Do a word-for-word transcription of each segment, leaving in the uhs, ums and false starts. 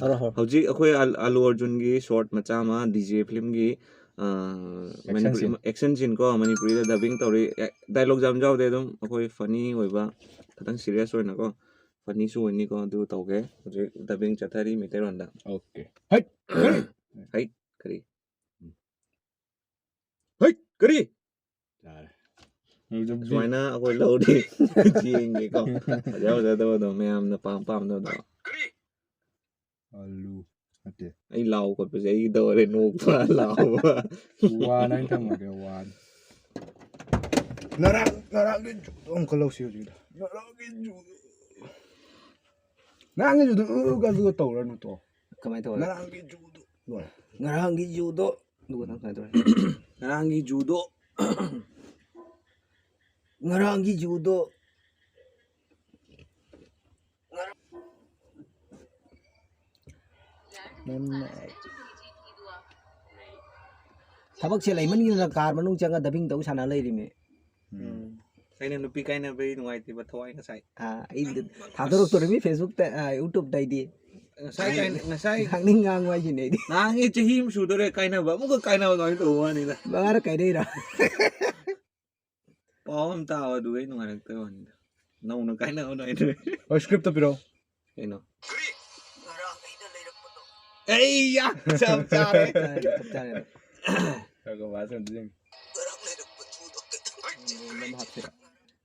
ꯍꯧꯔꯣ, ꯍꯧꯔꯣ꯫ ꯍꯧꯖꯤꯛ ꯑꯩꯈꯣꯏ ꯑꯜ-, ꯑꯜꯂꯨ ꯑꯔꯖꯨꯟꯒꯤ ꯁꯣꯔꯠ ꯃꯆꯥ ꯑꯃ ꯗꯤ ꯖꯦ ꯐꯤꯂꯝꯒꯤ, ꯑ, ꯑꯦꯛꯁꯟ ꯃꯅꯤꯄꯨꯔꯤ ꯁꯤꯟ꯫ ꯑꯦꯛꯁꯟ ꯁꯤꯟ ꯀꯣ, ꯃꯅꯤꯄꯨꯔꯤꯗ ꯗꯕꯤꯡ ꯇꯧꯔꯤ꯫ ꯑꯦ, ꯗꯥꯏꯂꯣꯛ ꯌꯥꯝ ꯌꯥꯎꯗꯦ, ꯑꯗꯨꯝ ꯑꯩꯈꯣꯏ ꯐꯅꯤ ꯑꯣꯏꯕ, ꯈꯤꯇꯪ ꯁꯤꯔꯤꯌꯁ ꯑꯣꯏꯅꯀꯣ, ꯐꯅꯤꯁꯨ ꯑꯣꯏꯅꯤꯀꯣ, ꯑꯗꯨ ꯇꯧꯒꯦ꯫ ꯍꯧꯖꯤꯛ ꯗꯕꯤꯡ ꯆꯠꯊꯔꯤ ꯃꯩꯇꯩꯂꯣꯟꯗ꯫ ꯑꯣꯀꯦ꯫ ꯍꯩꯠ! ꯍꯩꯠ! ꯀꯔꯤ? ꯍꯩꯠ! ꯀꯔꯤ? ꯌꯥꯔꯦ꯫ ꯑꯗꯨꯗꯤ ꯁꯨꯃꯥꯏꯅ ꯑꯩꯈꯣꯏ ꯂꯧꯔꯤ꯫ ꯌꯦꯡꯒꯦꯀꯣ꯫ ꯐꯖ ꯐꯖꯗꯕꯗꯣ, ꯃꯌꯥꯝꯅ ꯄꯥꯝ ꯄꯥꯝꯗꯕꯗꯣ꯫ ꯑꯂꯨ ꯅꯠꯇꯦ꯫ ꯑꯩ ꯂꯥꯎ ꯈꯣꯠꯄꯁꯦ ꯑꯩꯒꯤ ꯇꯧꯔꯦ, ꯅꯣꯛꯄ, ꯂꯥꯎꯕ꯫ ꯋꯥꯟ ꯍꯥꯏꯅ ꯊꯝꯃꯒꯦ, ꯋꯥꯟ꯫ ꯉꯔꯥꯡ, ꯉꯔꯥꯡꯒꯤ ꯖꯨꯗꯣ ꯑꯃꯨꯛꯀ ꯂꯧꯁꯤ ꯍꯧꯖꯤꯛ꯫ ꯉꯔꯥꯡꯒꯤ ꯖꯨꯗꯣ꯫ ꯉꯔꯥꯡꯒꯤ ꯖꯨꯗꯣ, ꯎ, ꯎ, ꯑꯗꯨꯒ ꯇꯧꯔꯅꯨ ꯇꯣ꯫ ꯀꯃꯥꯏꯅ ꯇꯧꯔꯦ? ꯉꯔꯥꯡꯒꯤ ꯖꯨꯗꯣ꯫ ꯂꯣꯏꯔꯦ꯫ ꯉꯔꯥꯡꯒꯤ ꯖꯨꯗꯣ꯫ ꯑꯗꯨꯒ ꯅꯪ ꯀꯃꯥꯏꯅ ꯇꯧꯔꯦ? ꯉꯔꯥꯡꯒꯤ ꯖꯨꯗꯣ꯫ ꯉꯔꯥꯡꯒꯤ ꯖꯨꯗꯣ꯫ ꯊꯕꯛꯁꯦ ꯂꯩꯃꯟꯒꯤꯗꯅ ꯀꯥꯔ ꯃꯅꯨꯡ ꯆꯪꯉ ꯗꯕꯤꯡ ꯇꯧ ꯁꯥꯟꯅ ꯂꯩꯔꯤꯃꯤ꯫ ꯎꯝ꯫ ꯑꯩꯅ ꯅꯨꯄꯤ ꯀꯥꯏꯅꯕꯩ ꯅꯨꯡꯉꯥꯏꯇꯦꯕ ꯊꯋꯥꯏ ꯉꯁꯥꯏ꯫ ꯑꯥ, ꯑꯩ ꯊꯥꯗꯣꯔꯛꯇꯣꯔꯤꯃꯤ Facebook-ꯇ, ꯑꯥ, YouTube-ꯇ ꯑꯩꯗꯤ꯫ ꯉꯁꯥꯏ ꯀꯥꯏ-, ꯉꯁꯥꯏ ꯉꯥꯡꯅꯤꯡ ꯉꯥꯡꯕ ꯍꯥꯏꯁꯤꯅꯦ ꯑꯩꯗꯤ꯫ ꯅꯍꯥꯟꯒꯤ ꯆꯍꯤ ꯑꯃ ꯁꯨꯗꯣꯔꯦ ꯀꯥꯏꯅꯕ, ꯑꯃꯨꯛꯀ ꯀꯥꯏꯅꯕ ꯑꯗꯨꯃꯥꯏꯅ ꯇꯧꯕ ꯋꯥꯅꯤꯗ꯫ ꯃꯉꯥꯔꯛ ꯀꯥꯏꯅꯩꯔꯣ? ꯄꯥꯎ ꯑꯃ ꯇꯥꯕ ꯑꯗꯨꯒ ꯑꯩ ꯅꯨꯡꯉꯥꯏꯔꯛꯇꯕ ꯋꯥꯅꯤꯗ꯫ ꯅꯧꯅ ꯀꯥꯏꯅꯕ ꯑꯗꯨꯃꯥꯏꯅ ꯇꯧꯋꯦ꯫ ꯍꯣꯏ, script-ꯇꯣ ꯄꯤꯔꯛꯑꯣ꯫ ꯀꯩꯅꯣ? ꯑꯩ ꯌꯥ! ꯆꯞ ꯆꯥꯔꯦ꯫ ꯆꯞ ꯆꯥꯔꯦ, ꯆꯞ ꯆꯥꯔꯦ ꯑꯗꯣ꯫ ꯉꯥꯏꯈꯣ, ꯃꯥ ꯁꯣꯝꯗ ꯌꯦꯡꯒꯦ꯫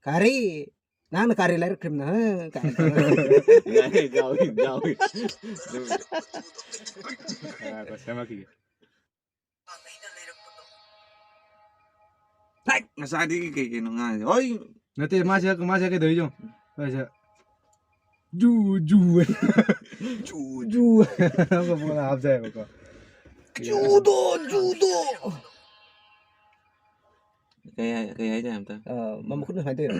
ꯀꯔꯤ? ꯅꯪꯅ ꯀꯔꯤ ꯂꯩꯔꯛꯈ꯭ꯔꯤꯕꯅꯣ, ꯍꯥ? ꯀꯥꯏꯅ ꯇꯧꯔꯒ꯫ ꯌꯥꯏꯌꯦ, ꯌꯥꯎꯏ, ꯌꯥꯎꯏ꯫ ꯑꯗꯨꯕꯨꯗꯤ꯫ ꯉꯥꯏꯈꯣ, ꯁꯦꯝꯃꯛꯈꯤꯒꯦ꯫ ꯍꯦꯛ ꯉꯁꯥꯏꯗꯒꯤ ꯀꯩ ꯀꯩꯅꯣ ꯉꯥꯡꯉꯤꯁꯦ? ꯍꯣꯏ꯫ ꯅꯠꯇꯦ, ꯃꯥꯁꯦ, ꯃꯥꯁꯦ ꯀꯩꯗꯧꯔꯤ ꯌꯦꯡꯉꯣ꯫ ꯃꯥꯁꯦ ꯖꯨ, ꯖꯨ꯫ Zoo, zoo. ꯃꯈꯣꯟ ꯍꯥꯞꯆꯩꯕꯀꯣ꯫ Judo, judo. ꯀꯩ ꯍꯥꯏ-, ꯀꯩ ꯍꯥꯏꯗꯣꯏꯅꯣ ꯑꯝꯇ? ꯑ, ꯃ-, ꯃꯈꯨꯠꯅ ꯁꯨꯃꯥꯏꯅ ꯇꯧꯔꯤꯔꯣ?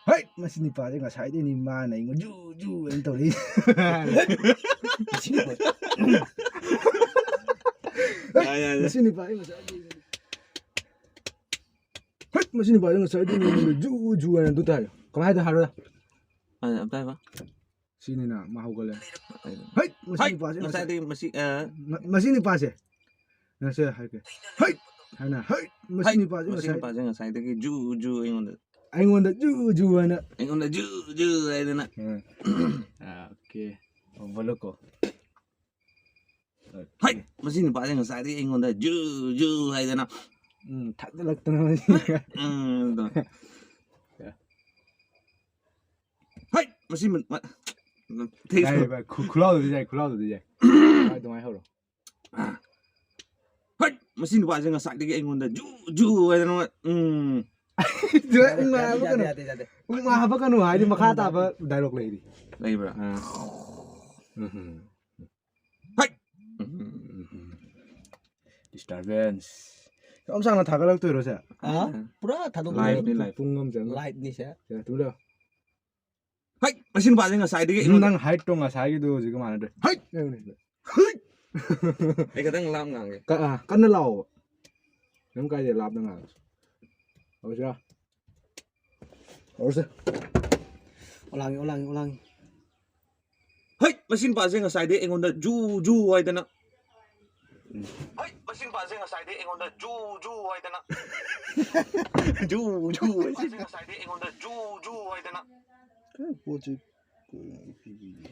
ꯍꯩꯠ! ꯃꯁꯤ ꯅꯤꯄꯥꯁꯦ ꯉꯁꯥꯏꯗꯩꯅꯤ ꯃꯥꯅ ꯑꯩꯉꯣꯟꯗ ꯖꯨ, ꯖꯨ ꯑꯅ ꯇꯧꯔꯛꯏꯁꯦ꯫ ꯌꯥꯏ, ꯌꯥꯏ, ꯌꯥꯏ꯫ ꯃꯁꯤ ꯅꯤꯄꯥꯁꯦ ꯉꯁꯥꯏꯗꯩꯅꯤ꯫ ꯍꯩꯠ! ꯃꯁꯤ ꯅꯤꯄꯥꯁꯦ ꯉꯁꯥꯏꯗꯩꯅꯤ ꯑꯩꯉꯣꯟꯗ ꯖꯨ, ꯖꯨ ꯑꯅ ꯑꯗꯨ ꯇꯥꯏ꯫ ꯀꯃꯥꯏ ꯍꯥꯏꯗꯣꯏꯅꯣ ꯍꯥꯏꯔꯣ? ꯑ, ꯑꯝꯇ ꯍꯥꯏꯕ꯫ ꯁꯤꯅꯤꯅ ꯃꯥ ꯍꯧꯒꯠꯂꯦ꯫ ꯍꯩꯠ! ꯃꯁꯤ ꯍꯩꯠ! ꯅꯨꯄꯥꯁꯦ ꯉꯁꯥꯏ ꯉꯁꯥꯏꯗꯒꯤ ꯃꯁꯤ, ꯑ, ꯃ-, ꯃꯁꯤ ꯅꯨꯄꯥꯁꯦ꯫ ꯉꯁꯤ ꯍꯥꯏꯔꯒꯦ꯫ ꯍꯩꯠ! ꯍꯥꯏꯅ, ꯍꯩꯠ! ꯃꯁꯤ ꯍꯩꯠ! ꯅꯨꯄꯥꯁꯦ ꯃꯁꯤ ꯉꯁꯥꯏ ꯅꯨꯄꯥꯁꯦ ꯉꯁꯥꯏꯗꯒꯤ ꯖꯨ, ꯖꯨ ꯑꯩꯉꯣꯟꯗ꯫ ꯑꯩꯉꯣꯟꯗ ꯖꯨ, ꯖꯨ ꯍꯥꯏꯅ꯫ ꯑꯩꯉꯣꯟꯗ ꯖꯨ, ꯖꯨ ꯍꯥꯏꯗꯅ꯫ ꯎꯝ꯫ ꯑꯣꯀꯦ꯫ ꯑꯣ, ꯕꯣꯂꯣꯀꯣ꯫ ꯍꯩꯠ! ꯃꯁꯤ ꯅꯨꯄꯥꯁꯦ ꯉꯁꯥꯏꯗꯒꯤ ꯑꯩꯉꯣꯟꯗ ꯖꯨ, ꯖꯨ ꯍꯥꯏꯗꯅ꯫ ꯎꯝ, ꯊꯥꯖꯤꯜꯂꯛꯇꯅ ꯃꯁꯤ꯫ ꯎꯝ, ꯑꯗꯣ꯫ ꯍꯩꯠ! ꯃꯁꯤ ꯃ-, ꯃ-, ꯊꯦꯡꯁ-, ꯌꯥꯏ, ꯚꯥꯏ, ꯈꯨ-, ꯈꯨꯂꯥꯎꯗꯨꯗꯤ ꯌꯥꯏ, ꯈꯨꯂꯥꯎꯗꯨꯗꯤ ꯌꯥꯏ꯫ ꯑꯗꯨꯃꯥꯏꯅ ꯍꯧꯔꯣ꯫ ꯍꯩꯠ! ꯃꯁꯤ ꯅꯨꯄꯥꯁꯦ ꯉꯁꯥꯏꯗꯒꯤ ꯑꯩꯉꯣꯟꯗ ꯖꯨ, ꯖꯨ ꯍꯥꯏꯗꯅ, ꯎꯝ꯫ ꯎꯝ ꯍꯥꯏꯕ ꯀꯩꯅꯣ? ꯌꯥꯗꯦ, ꯌꯥꯗꯦ, ꯌꯥꯗꯦ꯫ ꯎꯝ ꯍꯥꯏꯕ ꯀꯩꯅꯣ ꯍꯥꯏꯗꯤ ꯃꯈꯥ ꯇꯥꯕ ꯗꯥꯏꯂꯣꯛ ꯂꯩꯔꯤ꯫ ꯂꯩꯕ꯭ꯔꯥ? ꯑꯥ꯫ ꯎꯝ꯫ ꯍꯩꯠ! ꯗꯤꯁꯇꯔꯕꯦꯟꯁ꯫ ꯌꯥꯝ ꯁꯥꯡꯅ ꯊꯥꯒꯠꯂꯛꯇꯣꯏꯔꯣ ꯁꯦ? ꯑꯥ, ꯄꯨꯔꯥ ꯊꯥꯗꯣꯛ ꯂꯥꯏꯐꯅꯤ, ꯂꯥꯏꯐ꯫ ꯄꯨꯡ ꯑꯃ ꯆꯪꯉꯦ꯫ ꯂꯥꯏꯐꯅꯤ ꯁꯦ꯫ ꯁꯦ, ꯇꯨꯝꯂꯦ꯫ ꯍꯩꯠ! ꯃꯁꯤ ꯅꯨꯄꯥꯁꯦ ꯉꯁꯥꯏꯗꯒꯤ ꯎꯝ, ꯑꯩꯉꯣꯟꯗ ꯅꯪ ꯍꯥꯏꯠꯇꯣ ꯉꯁꯥꯏꯒꯤꯗꯣ ꯍꯧꯖꯤꯛꯀ ꯃꯥꯟꯅꯗ꯭ꯔꯦ꯫ ꯍꯩꯠ! ꯍꯥꯏꯕꯅꯦ꯫ ꯍꯩꯠ! ꯑꯩ ꯈꯤꯇꯪ ꯂꯥꯞ ꯉꯥꯡꯒꯦ꯫ ꯀ-, ꯑꯥ, ꯀꯟꯅ ꯂꯥꯛꯑꯣꯕ꯫ ꯀꯩꯝ ꯀꯥꯏꯗꯦ, ꯂꯥꯞꯅ ꯉꯥꯡꯉꯁꯨ꯫ ꯍꯧꯔꯁꯤꯔꯥ? ꯍꯧꯔꯁꯦ꯫ ꯑꯣꯂꯥꯡꯉꯤ, ꯑꯣꯂꯥꯡꯉꯤ, ꯑꯣꯂꯥꯡꯉꯤ꯫ ꯍꯩꯠ! ꯃꯁꯤ ꯅꯨꯄꯥꯁꯦ ꯉꯁꯥꯏꯗꯩ ꯑꯩꯉꯣꯟꯗ ꯖꯨ ꯖꯨ ꯍꯥꯏꯗꯅ꯫ ꯍꯩꯠ! ꯃꯁꯤ ꯅꯨꯄꯥꯁꯦ ꯉꯁꯥꯏꯗꯩ ꯑꯩꯉꯣꯟꯗ ꯖꯨ ꯖꯨ ꯍꯥꯏꯗꯅ꯫ ꯖꯨ ꯖꯨ ꯍꯥꯏꯁꯤ꯫ ꯃꯁꯤ ꯉꯁꯥꯏꯗꯩ ꯑꯩꯉꯣꯟꯗ ꯖꯨ ꯖꯨ ꯍꯥꯏꯗꯅ꯫ ꯀꯩ ꯄꯣꯠꯁꯤ ꯀꯩꯅꯣ ꯄꯤꯕꯤꯔꯤ?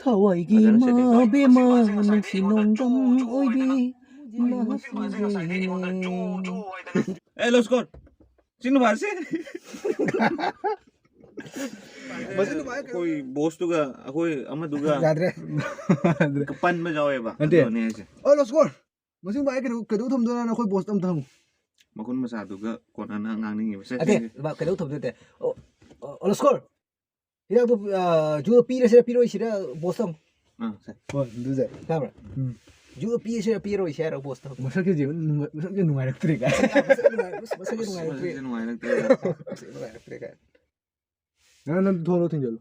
ꯊꯋꯥꯏꯒꯤ ꯐꯖꯅ ꯁꯦꯠꯇꯤꯡ ꯇꯧ꯫ ꯏꯃꯥ ꯕꯦꯝꯃ ꯅꯨꯡꯁꯤ ꯅꯣꯡꯗꯝ ꯑꯣꯏꯕꯤ ꯃꯍꯥꯛ ꯅꯤꯡꯖꯩꯅꯦ꯫ ꯑꯦ, ꯂꯣꯁꯀꯣꯠ꯫ ꯁꯤ ꯅꯨꯄꯥꯁꯦ꯫ ꯃꯁꯤ ꯅꯨꯄꯥ ꯑꯩꯈꯣꯏ ꯕꯣꯁꯇꯨꯒ ꯑꯩꯈꯣꯏ ꯑꯃꯗꯨꯒ ꯌꯥꯗ꯭ꯔꯦ꯫ ꯌꯥꯗ꯭ꯔꯦ꯫ ꯄꯟꯕ ꯌꯥꯎꯋꯦꯕ꯫ ꯅꯠꯇꯦ꯫ ꯑꯗꯨꯅꯦ ꯍꯥꯏꯁꯦ꯫ ꯑꯣ, ꯂꯣꯁꯀꯣꯠ꯫ ꯃꯁꯤ ꯅꯨꯄꯥ ꯑꯩ ꯀꯩꯗꯧ, ꯀꯩꯗꯧ ꯊꯝꯗꯣꯏꯅꯣ? ꯑꯩꯈꯣꯏ ꯕꯣꯁꯇ ꯑꯝꯇ ꯍꯪꯉꯨ꯫ ꯃꯈꯨꯟ ꯃꯆꯥꯗꯨꯒ ꯀꯣꯟꯅꯅ ꯉꯥꯡꯅꯤꯡꯉꯤꯕ꯫ ꯁꯦ, ꯅꯠꯇꯦ, ꯁꯦ, ꯁꯦ꯫ ꯃꯥ ꯀꯩꯗꯧ ꯊꯝꯗꯣꯏ ꯅꯠꯇꯦ꯫ ꯑꯣ, ꯑꯣ, ꯑꯣ, ꯂꯣꯁꯀꯣꯠ꯫ ꯍꯤꯗꯥꯛꯇꯨ, ꯑ, ꯖꯨ ꯄꯤꯔꯁꯤꯔ ꯄꯤꯔꯣꯏꯁꯤꯔ ꯕꯣꯁꯇꯣ ꯍꯪꯉꯨ꯫ ꯑꯥ, ꯁꯦ꯫ ꯍꯣꯏ, ꯑꯗꯨꯁꯦ꯫ ꯇꯥꯕ꯭ꯔꯥ? ꯎꯝ꯫ ꯖꯨ ꯄꯤꯔꯁꯤꯔ ꯄꯤꯔꯣꯏꯁꯤꯔ ꯕꯣꯁꯇꯣ ꯍꯪꯉꯨ꯫ ꯃꯁꯛꯁꯦ ꯅꯨꯡꯉꯥꯏ-, ꯃꯁꯛꯁꯦ ꯅꯨꯡꯉꯥꯏꯔꯛꯇ꯭ꯔꯦ ꯀꯥꯏ꯫ ꯃꯁꯛꯁꯦ ꯅꯨꯡꯉꯥꯏ-, ꯃꯁꯛꯁꯦ ꯅꯨꯡꯉꯥꯏꯔꯛꯇ꯭ꯔꯦ꯫ ꯃꯁꯛꯁꯦ ꯅꯨꯡꯉꯥꯏꯔꯛꯇ꯭ꯔꯦ꯫ ꯃꯁꯛꯁꯦ ꯅꯨꯡꯉꯥꯏꯔꯛꯇ꯭ꯔꯦ ꯀꯥꯏ꯫ ꯅꯪ, ꯅꯪ ꯊꯣꯡꯗꯣ ꯊꯤꯡꯖꯜꯂꯨ꯫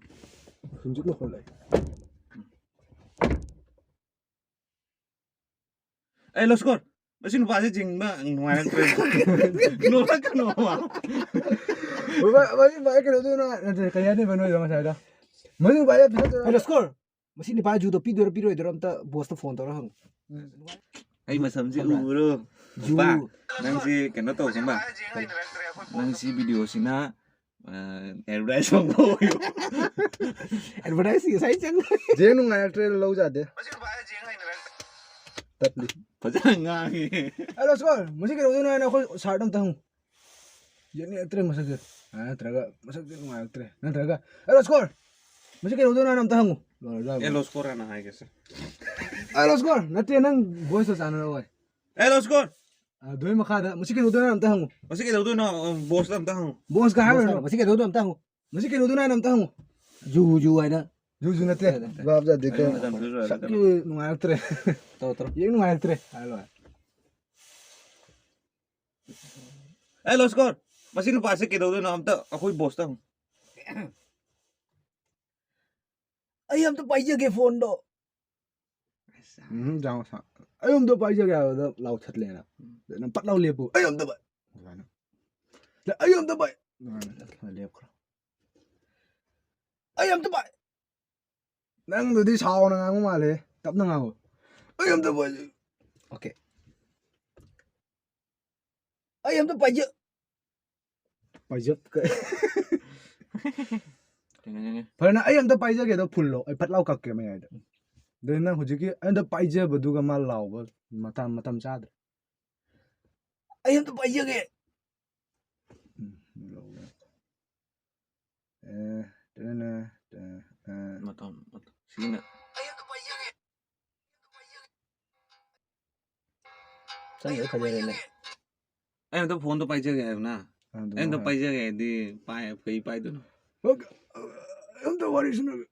ꯍꯧꯖꯤꯛ ꯃꯈꯣꯟ ꯂꯥꯛꯑꯦ꯫ ꯑꯩ ꯂꯣꯁꯀꯣꯠ, ꯃꯁꯤ ꯅꯨꯄꯥꯁꯦ ꯆꯤꯡꯕ ꯅꯨꯡꯉꯥꯏꯔꯛꯇ꯭ꯔꯦ꯫ ꯅꯣꯛꯂꯛꯀꯅꯣꯕ꯫ ꯃ-, ꯃ-, ꯃꯁꯤ ꯅꯨꯄꯥꯁꯦ ꯀꯩꯗꯧꯗꯣꯏꯅꯣ? ꯅꯠꯇꯦ, ꯀꯔꯤ ꯍꯥꯏꯗꯣꯏꯕ ꯅꯣꯏꯗꯣ ꯉꯁꯥꯏꯗꯣ? ꯃꯅꯨꯡ ꯚꯥꯏ ꯄꯩꯁꯥ ꯇꯧꯔ ꯍꯦꯂꯣ ꯁ꯭ꯀꯣꯔ꯫ ꯃꯁꯤ ꯅꯨꯄꯥ ꯖꯨꯗꯣ ꯄꯤꯗꯣꯏꯔꯥ ꯄꯤꯔꯣꯏꯗꯣꯏꯔꯣ ꯑꯝꯇ ꯕꯣꯁꯇ ꯐꯣꯟ ꯇꯧꯔ ꯍꯪꯉꯨ꯫ ꯑꯩ ꯃꯁꯝꯁꯤ ꯈꯪꯕ꯭ꯔꯥ? ꯎꯕ꯭ꯔꯣ? ꯖꯨ꯫ ꯄꯥ, ꯅꯪꯁꯤ ꯀꯩꯅꯣ ꯇꯧ ꯈꯪꯕ? ꯅꯪꯁꯤ ꯚꯤꯗꯤꯑꯣꯁꯤꯅ ꯑꯦꯗꯚꯔꯇꯥꯏꯁ ꯐꯪꯕ ꯑꯣꯏꯌꯨ꯫ ꯑꯦꯗꯚꯔꯇꯥꯏꯁ ꯉꯁꯥꯏ ꯆꯪꯉꯦ꯫ ꯖꯦꯡ ꯅꯨꯡꯉꯥꯏꯔꯛꯇ꯭ꯔꯦ, ꯂꯧ ꯌꯥꯗꯦ꯫ ꯇꯠꯂꯤ꯫ ꯐꯖꯅ ꯉꯥꯡꯉꯤ꯫ ꯍꯦꯂꯣ ꯁ꯭ꯀꯣꯔ, ꯃꯁꯤ ꯀꯩꯗꯧꯗꯣꯏꯅꯣ ꯍꯥꯏꯅ ꯑꯩꯈꯣꯏ ꯁꯥꯔꯗ ꯑꯝꯇ ꯍꯪꯉꯨ꯫ ꯌꯦꯡꯅꯤꯡꯉꯛꯇ꯭ꯔꯦ ꯃꯁꯛꯁꯦ꯫ ꯑ, ꯅꯠꯇ꯭ꯔꯒ ꯃꯁꯛꯁꯦ ꯅꯨꯡꯉꯥꯏꯔꯛꯇ꯭ꯔꯦ꯫ ꯅꯠꯇ꯭ꯔꯒ, "ꯍꯦꯂꯣ ꯁ꯭ꯀꯣꯔ! ꯃꯁꯤ ꯀꯩꯗꯧꯗꯣꯏꯅꯣ?" ꯍꯥꯏꯅ ꯑꯝꯇ ꯍꯪꯉꯨ꯫ ꯂꯣꯏꯔꯒ ꯑꯃꯨꯛ꯫ ꯍꯦꯂꯣ ꯁ꯭ꯀꯣꯔ ꯍꯥꯏꯅ ꯍꯥꯏꯒꯦꯁꯦ꯫ "Hello score!" ꯅꯠꯇꯦ, ꯅꯪ ꯚꯣꯏꯁꯇꯣ ꯆꯥꯟꯅꯔꯛꯑꯣꯏ꯫ "Hello score!" ꯑꯗꯨꯒꯤ ꯃꯈꯥꯗ, "ꯃꯁꯤ ꯀꯩꯗꯧꯗꯣꯏꯅꯣ?" ꯍꯥꯏꯅ ꯑꯝꯇ ꯍꯪꯉꯨ꯫ "ꯃꯁꯤ ꯀꯩꯗꯧꯗꯣꯏꯅꯣ?" ꯑ, ꯕꯣꯁꯇ ꯑꯝꯇ ꯍꯪꯉꯨ꯫ ꯕꯣꯁꯀ ꯍꯥꯏꯔꯨꯔꯅꯨ꯫ ꯕꯣꯁꯀ ꯍꯥꯏꯔꯣ꯫ "ꯃꯁꯤ ꯀꯩꯗꯧꯗꯣꯏꯅꯣ?" ꯑꯝꯇ ꯍꯪꯉꯨ꯫ "ꯖꯨ, ꯖꯨ" ꯍꯥꯏꯅ꯫ ꯖꯨ, ꯖꯨ ꯅꯠꯇꯦ꯫ ꯅꯠꯇꯦ, ꯅꯠꯇꯦ꯫ ꯚꯥꯞ ꯇꯥꯗꯦ, ꯀꯩꯅꯣ? ꯃꯇꯝꯗꯨꯁꯨ ꯁꯛꯀꯤ ꯅꯨꯡꯉꯥꯏꯔꯛꯇ꯭ꯔꯦ꯫ ꯇꯧ, ꯇꯧ꯫ ꯌꯦꯡ ꯅꯨꯡꯉꯥꯏꯔꯛꯇ꯭ꯔꯦ꯫ ꯍꯥꯏꯔꯣ꯫ "Hello score! ꯃꯁꯤ ꯅꯨꯄꯥꯁꯦ ꯀꯩꯗꯧꯗꯣꯏꯅꯣ? ꯑꯝꯇ ꯑꯩꯈꯣꯏ ꯕꯣꯁꯇ ꯍꯪꯉꯨ꯫" "ꯑꯩ ꯑꯝꯇ ꯄꯥꯏꯖꯒꯦ ꯐꯣꯟꯗꯣ꯫" ꯎꯝ, ꯌꯥꯝ ꯁꯥ-, "ꯑꯩ ꯑꯝꯇ ꯄꯥꯏꯖꯒꯦ" ꯍꯥꯏꯕꯗ ꯂꯥꯎꯊꯠꯂꯦꯅ꯫ ꯎꯝ꯫ ꯑꯗꯨ ꯅꯪ ꯄꯠ ꯂꯥꯎ ꯂꯦꯞꯄꯨ, "ꯑꯩ ꯑꯝꯇ ꯄꯥꯏ-," ꯑꯗꯨꯃꯥꯏꯅ꯫ "ꯑꯩ ꯑꯝꯇ ꯄꯥꯏ-," ꯑꯗꯨꯃꯥꯏꯅ ꯂꯦꯞꯈ꯭ꯔꯣ꯫ "ꯑꯩ ꯑꯝꯇ ꯄꯥꯏ-," ꯅꯪꯗꯨꯗꯤ ꯁꯥꯎꯅ ꯉꯥꯡꯕ ꯃꯥꯜꯂꯦ, ꯇꯞꯅ ꯉꯥꯡꯉꯨ꯫ "ꯑꯩ ꯑꯝꯇ ꯄꯥꯏꯖꯒꯦ꯫" ꯑꯣꯀꯦ꯫ "ꯑꯩ ꯑꯝꯇ ꯄꯥꯏꯖ-," ꯄꯥꯏꯖ-, ꯀꯩ-, ꯀꯩꯅꯣꯅꯦ꯫ ꯐꯔꯦꯅꯦ, "ꯑꯩ ꯑꯝꯇ ꯄꯥꯏꯖꯒꯦꯗꯣ" ꯐꯨꯜꯂꯣ, ꯑꯩ ꯐꯠ ꯂꯥꯎ ꯀꯛꯀꯦ ꯃꯌꯥꯏꯗ꯫ ꯑꯗꯨ ꯅꯪ ꯍꯧꯖꯤꯛꯀꯤ "ꯑꯩ ꯑꯝꯇ ꯄꯥꯏꯖꯕꯗꯨꯒ" ꯃꯥ ꯂꯥꯎꯕ ꯃꯇꯝ, ꯃꯇꯝ ꯆꯥꯗ꯭ꯔꯦ꯫ "ꯑꯩ ꯑꯝꯇ ꯄꯥꯏꯖꯒꯦ꯫" ꯎꯝ, ꯂꯧꯔꯦ꯫ ꯑꯦ, ꯇꯦꯅꯦꯅꯦ, ꯇꯦ-, ꯑꯦ꯫ ꯃꯇꯝ, ꯃꯇꯝ꯫ ꯁꯤꯒꯤꯅ꯫ ꯆꯪꯗ꯭ꯔꯦ, ꯐꯖꯔꯦꯅꯦ꯫ ꯑꯩ ꯑꯝꯇ ꯐꯣꯟꯗꯣ ꯄꯥꯏꯖꯒꯦ ꯍꯥꯏꯕꯅ꯫ ꯑꯗꯨ ꯑꯩ ꯑꯝꯇ ꯍꯥꯏ꯫ ꯄꯥꯏꯖꯒꯦ ꯍꯥꯏꯗꯤ ꯄꯥꯏ-, ꯀꯩ ꯄꯥꯏꯗꯣꯏꯅꯣ? ꯑꯣꯀꯦ, ꯑ, ꯑꯝꯇ ꯋꯥꯔꯤ ꯁꯥꯟꯅꯒꯦ꯫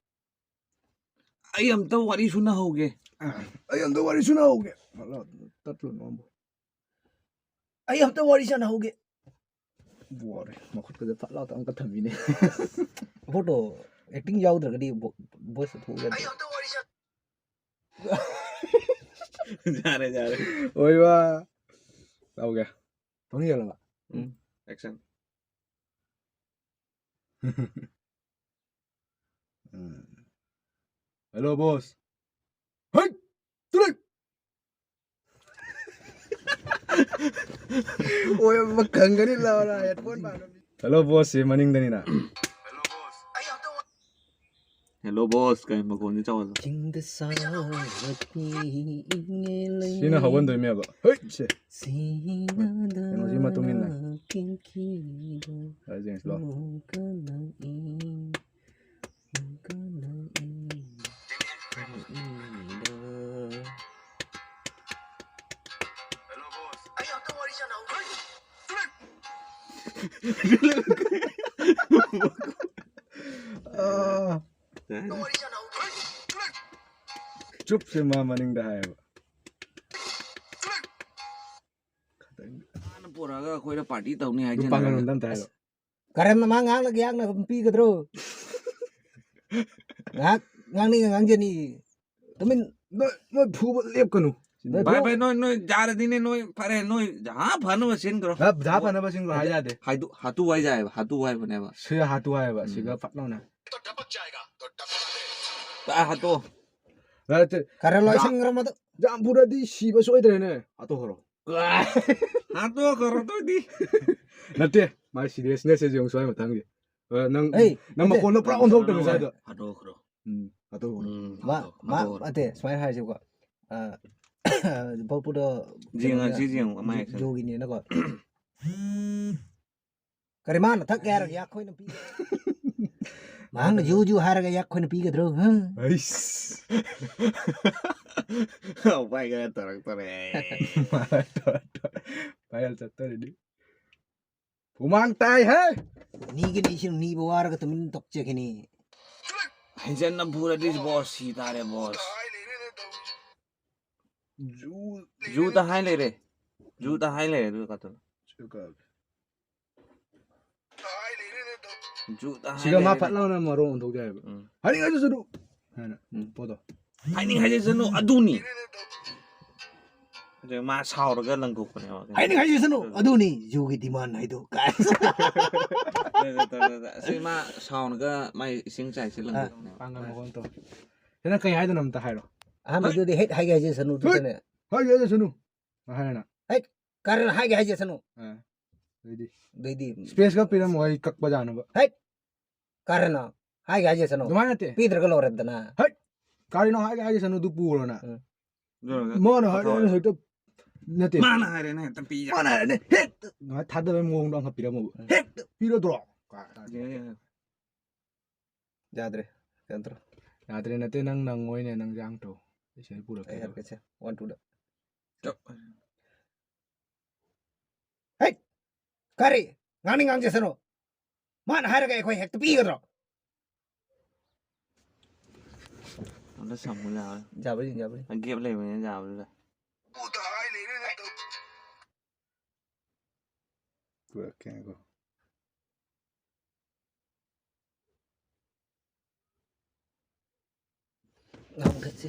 ꯑꯩ ꯑꯝꯇ ꯋꯥꯔꯤ ꯁꯨꯅꯍꯧꯒꯦ꯫ ꯑ, ꯑꯩ ꯑꯝꯇ ꯋꯥꯔꯤ ꯁꯨꯅꯍꯧꯒꯦ꯫ ꯇꯠꯂꯣ, ꯇꯠꯂꯣ, ꯅꯣꯡꯃ꯫ "ꯑꯩ ꯑꯝꯇ ꯋꯥꯔꯤ ꯁꯥꯟꯅꯍꯧꯒꯦ꯫" ꯕꯣꯔꯦ, ꯃꯈꯨꯠꯀꯁꯦ ꯐꯠ ꯂꯥꯎ ꯇꯧꯔꯒ ꯊꯝꯃꯤꯅꯦ꯫ ꯐꯣꯇꯣ ꯑꯦꯛꯇꯤꯡ ꯌꯥꯎꯗ꯭ꯔꯒꯗꯤ ꯕꯣ-, ꯚꯣꯏꯁꯇ ꯊꯣꯛꯎ ꯌꯥꯗꯦ꯫ "ꯑꯩ ꯑꯝꯇ ꯋꯥꯔꯤ ꯁꯥꯟꯅ-," ꯌꯥꯔꯦ, ꯌꯥꯔꯦ꯫ ꯑꯣꯏꯕ꯫ ꯇꯧꯒꯦ꯫ ꯊꯧꯔꯤ ꯌꯥꯜꯂꯕ? ꯎꯝ, ꯑꯦꯛꯁꯟ꯫ ꯎꯝ꯫ Hello, boss. ꯍꯩꯠ! ꯇꯨꯂꯩ! ꯑꯣꯏ ꯑꯃ ꯈꯪꯒꯅꯤ ꯂꯥꯎꯔ headphone ꯄꯥꯟꯕ ꯃꯤ꯫ Hello, boss ꯁꯤ ꯃꯅꯤꯡꯗꯅꯤꯅ꯫ Hello, boss. ꯀꯩ ꯃꯈꯣꯟꯁꯦ ꯆꯥꯎꯍꯜꯂꯣ? ꯆꯤꯡꯗ ꯁꯥꯔꯛꯄꯤ ꯏꯪꯉꯦ ꯂꯩ꯫ ꯁꯤꯅ ꯍꯧꯍꯟꯗꯣꯏꯅꯦꯕ꯫ ꯍꯩꯠ! ꯁꯦ꯫ ꯁꯤꯅꯗ ꯀꯩꯅꯣꯁꯤ ꯃꯇꯨꯡ ꯏꯟꯅ꯫ ꯀꯤꯡꯀꯤꯗ ꯍꯥꯏ, ꯌꯦꯡꯁꯤ ꯂꯥꯎ꯫ ꯂꯣꯛꯀ ꯅꯛꯏ, ꯂꯣꯛꯀ ꯅꯛꯏ, ꯅꯛꯏꯗ꯫ ꯑꯥ꯫ ꯆꯨꯞꯁꯦ ꯃꯥ ꯃꯅꯤꯡꯗ ꯍꯥꯏꯌꯦꯕ꯫ ꯃꯥꯅ ꯄꯨꯔꯛꯑꯒ ꯑꯩꯈꯣꯏꯗ party ꯇꯧꯅꯤ ꯑꯗꯨ ꯍꯥꯏꯖꯟꯅꯔꯒ꯫ ꯄꯥꯡꯒꯜ ꯑꯝꯇ ꯍꯥꯏꯔꯣ꯫ ꯀꯔꯝꯅ ꯃꯥ ꯉꯥꯡꯂꯒ ꯌꯥꯛꯅ ꯑꯗꯨꯝ ꯄꯤꯒꯗ꯭ꯔꯣ? ꯉꯥꯏꯍꯥꯛ ꯉꯥꯡꯅꯤꯡꯉ ꯉꯥꯡꯖꯅꯤ꯫ ꯇꯨꯃꯤꯟ꯫ ꯅꯣꯏ, ꯅꯣꯏ ꯐꯨꯕ ꯂꯦꯞꯀꯅꯨ꯫ ꯅꯣꯏ ꯚꯥꯏ, ꯐꯨ-, ꯚꯥꯏ, ꯅꯣꯏ, ꯅꯣꯏ ꯌꯥꯔꯗꯤꯅꯦ, ꯅꯣꯏ ꯐꯔꯦ, ꯅꯣꯏ ꯖꯍꯥ ꯐꯅꯕ ꯁꯤꯟꯈ꯭ꯔꯣ꯫ ꯖꯍꯥ, ꯖꯍꯥ ꯐꯅꯕ ꯁꯤꯟꯈ꯭ꯔꯣ ꯍꯥꯏ ꯌꯥꯗꯦ꯫ ꯍꯥꯏꯗꯨ, ꯍꯥꯇꯨ ꯍꯥꯏ ꯌꯥꯏꯑꯕ, ꯍꯥꯇꯨ ꯍꯥꯏꯕꯅꯦꯕ꯫ ꯁꯤ ꯍꯥꯇꯨ ꯍꯥꯏꯌꯦꯕ, ꯎꯝ꯫ ꯁꯤꯒ ꯐꯠ ꯂꯥꯎꯅ꯫ ꯇꯥ ꯍꯥꯇꯨ꯫ ꯅꯠꯇꯦ꯫ ꯈꯔ ꯂꯣꯏꯁꯤꯟꯈ꯭ꯔꯣ ꯃꯗꯨ꯫ ꯖꯍꯥ ꯐꯨꯔꯗꯤ ꯁꯤꯕ ꯁꯣꯏꯗ꯭ꯔꯦꯅꯦ꯫ ꯍꯥꯠꯇꯣꯛꯈ꯭ꯔꯣ꯫ ꯍꯥꯠꯇꯣꯛꯈ꯭ꯔꯣ, ꯑꯗꯨꯑꯣꯏꯗꯤ꯫ ꯅꯠꯇꯦ, ꯃꯥꯏ seriousness ꯁꯦ ꯌꯦꯡꯉꯨ ꯁ꯭ꯋꯥꯏ ꯃꯊꯪꯒꯤ꯫ ꯑ, ꯅꯪ, ꯑꯩ, ꯅꯪ ꯅꯠꯇꯦ꯫ ꯃꯈꯣꯟꯗꯣ ꯄꯨꯔꯥ ꯑꯣꯟꯊꯣꯛꯇꯕꯅꯤ ꯁ꯭ꯋꯥꯏꯗꯣ꯫ ꯍꯥꯠꯇꯣꯛꯈ꯭ꯔꯣ꯫ ꯎꯝ, ꯍꯥꯠꯇꯣꯛꯈ꯭ꯔꯣ꯫ ꯎꯝ, ꯃꯥ, ꯍꯥꯠꯇꯣꯛ-, ꯃꯥ, ꯍꯥꯠꯇꯣꯛꯈ꯭ꯔꯣ꯫ ꯅꯠꯇꯦ, ꯁꯨꯃꯥꯏꯅ ꯍꯥꯏꯁꯤꯀꯣ꯫ ꯑ, ꯚꯣꯠꯄꯨꯗꯣ ꯌꯦꯡꯉꯁꯤ, ꯀꯩꯅꯣꯅ ꯌꯦꯡꯉꯨ, ꯀꯃꯥꯏꯅ ꯖꯨ-, ꯖꯨꯒꯤꯅꯦꯅꯀꯣ꯫ ꯀꯔꯤ ꯃꯥꯅ ꯊꯛꯀꯦ ꯍꯥꯏꯔꯒ ꯌꯥꯛꯈꯣꯏꯅ ꯄꯤ-, ꯃꯍꯥꯛꯅ ꯖꯨ ꯖꯨ ꯍꯥꯏꯔꯒ ꯌꯥꯛꯈꯣꯏꯅ ꯄꯤꯒꯗ꯭ꯔꯣ? ꯍꯥ? ꯑꯩꯁ꯫ ꯎꯄꯥꯏ ꯈꯔ ꯇꯧꯔꯛꯇꯣꯔꯦ꯫ ꯃꯥ ꯇꯧꯔꯛꯇꯣꯔꯦ꯫ ꯚꯥꯏꯔꯦꯜ ꯆꯠꯇꯣꯔꯤꯅꯤ꯫ ꯍꯨꯃꯥꯡ ꯇꯥꯏ ꯍꯦ! ꯅꯤꯒꯅꯤ ꯏꯁꯤꯡ ꯅꯤꯕ ꯋꯥꯔꯒ ꯇꯨꯃꯤꯟ ꯇꯣꯛꯆꯈꯤꯅꯤ꯫ ꯍꯦꯟꯖꯟꯅ ꯐꯨꯔꯗꯤ boss ꯁꯤ ꯇꯥꯔꯦ, boss꯫ ꯖꯨ-, ꯖꯨꯗ ꯍꯥꯏ ꯂꯩꯔꯦ꯫ ꯖꯨꯗ ꯍꯥꯏ ꯂꯩꯔꯦ, ꯑꯗꯨ ꯀꯥꯇꯨꯅ꯫ ꯁꯤ ꯀꯥ-, ꯖꯨꯗ ꯍꯥꯏ ꯁꯤꯒ ꯃꯥ ꯂꯩꯔꯦ꯫ ꯐꯠ ꯂꯥꯎꯅ ꯃꯔꯣꯟ ꯑꯣꯟꯊꯣꯛ ꯌꯥꯏꯕ꯫ ꯎꯝ꯫ ꯍꯥꯏꯅꯤꯡꯉꯥꯏꯁꯨ ꯁꯨꯗꯨ ꯍꯥꯏꯅ ꯎꯝ꯫ ꯄꯣꯠꯇꯣ꯫ ꯍꯥꯏꯅꯤꯡ ꯍꯥꯏꯖꯁꯅꯨ, ꯑꯗꯨꯅꯤ꯫ ꯑꯗꯨ ꯃꯥ ꯁꯥꯎꯔꯒ ꯂꯪꯊꯣꯛꯄꯅꯦꯕ꯫ ꯍꯥꯏꯅꯤꯡꯉꯥꯏꯁꯤꯁꯅꯨ, ꯑꯗꯨꯅꯤ ꯖꯨꯒꯤ ꯗꯤꯃꯥꯟ ꯍꯥꯏꯗꯣ ꯀꯥꯏ꯫ ꯑꯁꯤ ꯃꯥ ꯁꯥꯎꯔꯒ ꯃꯥꯏ ꯏꯁꯤꯡ ꯆꯥꯏꯁꯦ ꯂꯪꯊꯣꯛꯄꯅꯦꯕ꯫ ꯄꯥꯡꯒꯜ ꯃꯈꯣꯟ ꯇꯧ꯫ ꯁꯤꯅ ꯀꯩ ꯍꯥꯏꯗꯣꯏꯅꯣ ꯑꯝꯇ ꯍꯥꯏꯔꯣ꯫ ꯑꯍꯥꯟꯕꯗꯨꯗꯤ ꯍꯦꯛ ꯍꯥꯏꯒꯦ ꯍꯥꯏꯖꯁꯅꯨ꯫ ꯑꯗꯨꯗꯅꯦ ꯍꯥꯏꯒꯦ ꯍꯥꯏꯖꯁꯅꯨ꯫ ꯍꯥꯏꯔꯅ꯫ ꯀꯔꯟ ꯍꯥꯏꯒꯦ ꯍꯥꯏꯖꯁꯅꯨ꯫ ꯑꯗꯩꯗꯤ ꯑꯗꯩꯗꯤ ꯏꯁꯄꯦꯁꯀ ꯄꯤꯔꯝꯃꯣ ꯑꯩ ꯀꯛꯄ ꯌꯥꯅꯕ꯫ ꯀꯔꯟ ꯍꯥꯏꯒꯦ ꯍꯥꯏꯖꯁꯅꯨ꯫ ꯑꯗꯨꯃꯥꯏꯅ ꯅꯠꯇꯦ꯫ ꯄꯤꯗ꯭ꯔꯒ ꯂꯣꯏꯔꯦꯗꯅ꯫ ꯀꯔꯤꯅꯣ ꯍꯥꯏꯒꯦ ꯍꯥꯏꯖꯁꯅꯨ ꯑꯗꯨ ꯄꯨꯔꯣꯅ꯫ ꯑꯗꯨꯒ ꯃꯥꯅ ꯍꯥꯏꯔꯦ ꯍꯦꯛꯇ ꯅꯠꯇꯦ꯫ ꯃꯥꯅ ꯍꯥꯏꯔꯦꯅ ꯍꯦꯛꯇ ꯄꯤ ꯃꯥꯅ ꯍꯥꯏꯔꯦꯅꯦ ꯍꯦꯛꯇ꯫ ꯉꯥꯏ ꯊꯥꯗꯕꯩ ꯃꯑꯣꯡꯗꯣ ꯑꯃꯈꯛ ꯄꯤꯔꯝꯃꯣꯕ꯫ ꯍꯦꯛꯇ ꯄꯤꯔꯗ꯭ꯔꯣ? ꯌꯥꯗ꯭ꯔꯦ꯫ ꯀꯩꯅꯣ ꯇꯧꯔꯣ꯫ ꯌꯥꯗ꯭ꯔꯦ ꯅꯠꯇꯦ, ꯅꯪ ꯅꯪꯉꯣꯏꯅꯦ, ꯅꯪ ꯌꯥꯡ ꯇꯧ꯫ ꯑꯩ ꯁꯤꯗꯩ ꯑꯩ ꯄꯨꯔꯛꯀꯦ꯫ ꯍꯥꯏꯔꯛꯀꯦꯁꯦ꯫ One, two ꯗ꯫ ꯍꯦ! ꯀꯔꯤ? ꯉꯥꯡꯅꯤꯡ ꯉꯥꯡꯖꯁꯅꯨ꯫ ꯃꯥꯅ ꯍꯥꯏꯔꯒ ꯑꯩꯈꯣꯏ ꯍꯦꯛꯇ ꯄꯤꯒꯗ꯭ꯔꯣ? ꯑꯝꯇ ꯁꯝꯃꯨ ꯌꯥꯔꯣꯏ꯫ ꯌꯥꯕ꯭ꯔꯥ ꯌꯦꯡ, ꯌꯥꯕ꯭ꯔꯥ ꯌꯦꯡ꯫ ꯒꯦꯞ ꯂꯩꯕꯅꯤꯅ ꯌꯥꯕꯗꯨꯗ꯫ ꯄꯨꯔꯛꯀꯦ ꯉꯥꯏꯈꯣ꯫ ꯉꯥꯡꯈꯠꯁꯤ꯫